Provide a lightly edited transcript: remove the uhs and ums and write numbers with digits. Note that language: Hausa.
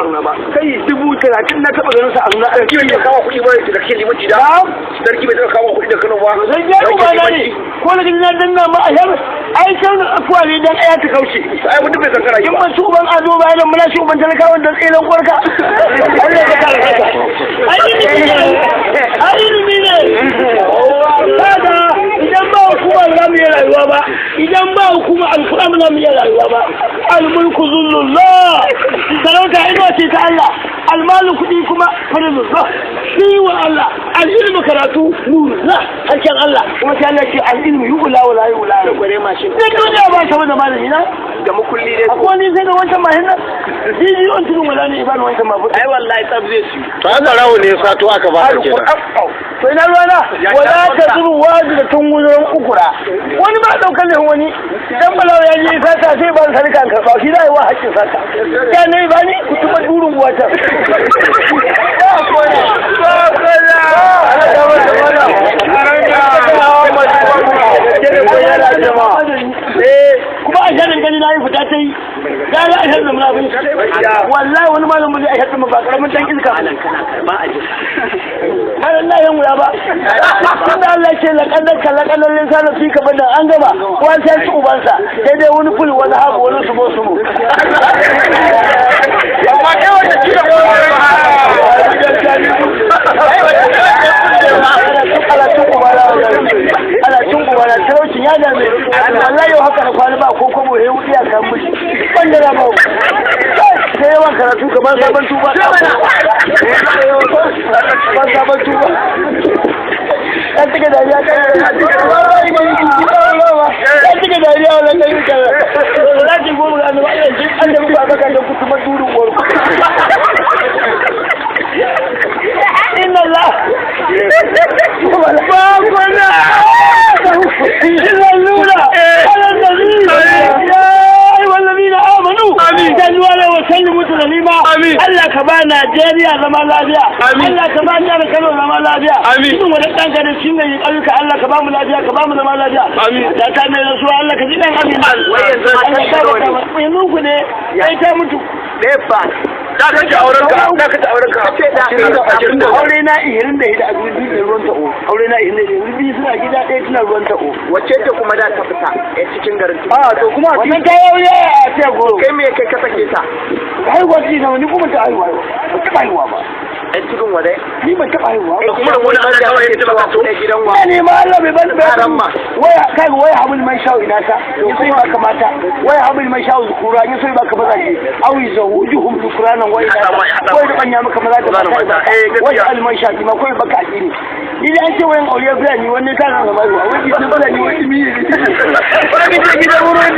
nuna ba. Kai 30,000 na taɓa ganin sa a nuna. Sarki bai taɓa kawo kuɗi ba da kake limanci da. Sarki bai taɓa kawo kuɗi da Kano ba. Zan je uba na ne. Ko da na danna ma a yar ai sai na afuwa ne dan aya ta kauce. Ai mutum bai san kana yi In ba. ban ci uban ado ba yana muna ci uban talakawan da tsilan kwarka. Allah ya kare ka. Ai ilimi ne. Ai ilimi ne. Kaga idan ba hukuma ba za mu iya rayuwa ba. Idan ba hukuma alƙur'an ba za mu iya rayuwa ba. Almulku zullullah. Sarauta inuwa ce ta Allah. Almalu kuɗi kuma farilullah. Shi wa Allah. Al'ilmu karatu nurullah. Harshen Allah. Kuma sai Allah ce al'ilmu yu'la wa la yu'la. Gware mashin. Duk duniya ba ta da malami na. Da makulli dai. Akwai wani sai da wancan mahin nan. Jiji on tudun wala ne ibanu wancan mafi. Ai wallahi tsab zai siyu. To an zarawo ne ya sato aka ba ka kenan. To ina ruwana wala ta zuru wazi da tun wurin ukura. Wani ba daukar laifin wani. Dan balawa ya je sata sai ba sarka an karɓa shi za a yi wa haƙƙin sata. Ya ne ba ni ku tuba durin wata. Kuma a shaɗin gani na yi fita ta yi gara a shaɗin munafin wallahi wani malamin zai a shaɗin ba karamin dan iska Malam kana karba a jika. har Allah yan wuya ba tunda Allah ce laqad kalaqal insana fi kabada an gama wani sai ci ubansa sai dai wani kuli wani habu wani subo subo Amma kai wanda ci da ana cin ubana talaucin ya dame wallahi yau haka na kwana ba ko kobo ya wuce ya kan mishi ban da ba sai yawan karatu kamar sabon tuba kamar sabon tuba dan take dariya dan take dariya wannan kai ka za ki goma ga annabi Allah ji an da muku abaka da ku kuma durun warku inna Allah ba kuna nuna ala nabi ya ayyuhal ladina amanu sallu alaihi wa sallimu taslima Allah ka ba Najeriya zama lafiya Allah ka ba jihar Kano zama lafiya duk wani dan gari shi ne ayyuka Allah ka ba mu lafiya ka ba mu zama lafiya da ta mai rasuwa Allah ka ji dan amin Wai yanzu Allah ka ba yanzu ku ne ai ta mutu Ɗaya ba. Da kake auren ka, da kake auren ka. Aure na 24 a biyu da ruwan ta'o. Aure na 24 biyu suna gida ɗaya suna ruwan ta'o. Wacce ta kuma da ta fita a cikin garin Tudun A to kuma wannan ta aure a ce goro. Kai me kai ka sake ta? Haihuwa ce na ni kuma ta haihuwa. Ba taɓa haihuwa ba. Ɗan tudun wadai. Ni ban taɓa haihuwa ba. Kuma da wani ana kawai ya taɓa kaso. Da gidan wa. Ya ne ma Allah bai bani bai Aran ma. Waya kai waya habul man sha'u ina sa. In sai baka mata. Waya habul man sha'u zukura in sai baka mazaje. Awi zawujuhum zukuranan wa ina. Wai da banya maka maza da mata. Wai alman sha'i ma kai baka addini. Ni dai an ce wayan aure fulani wani ta na zama ruwa. Wai gidan fulani wani mi ne. Wani ce gidan wuri.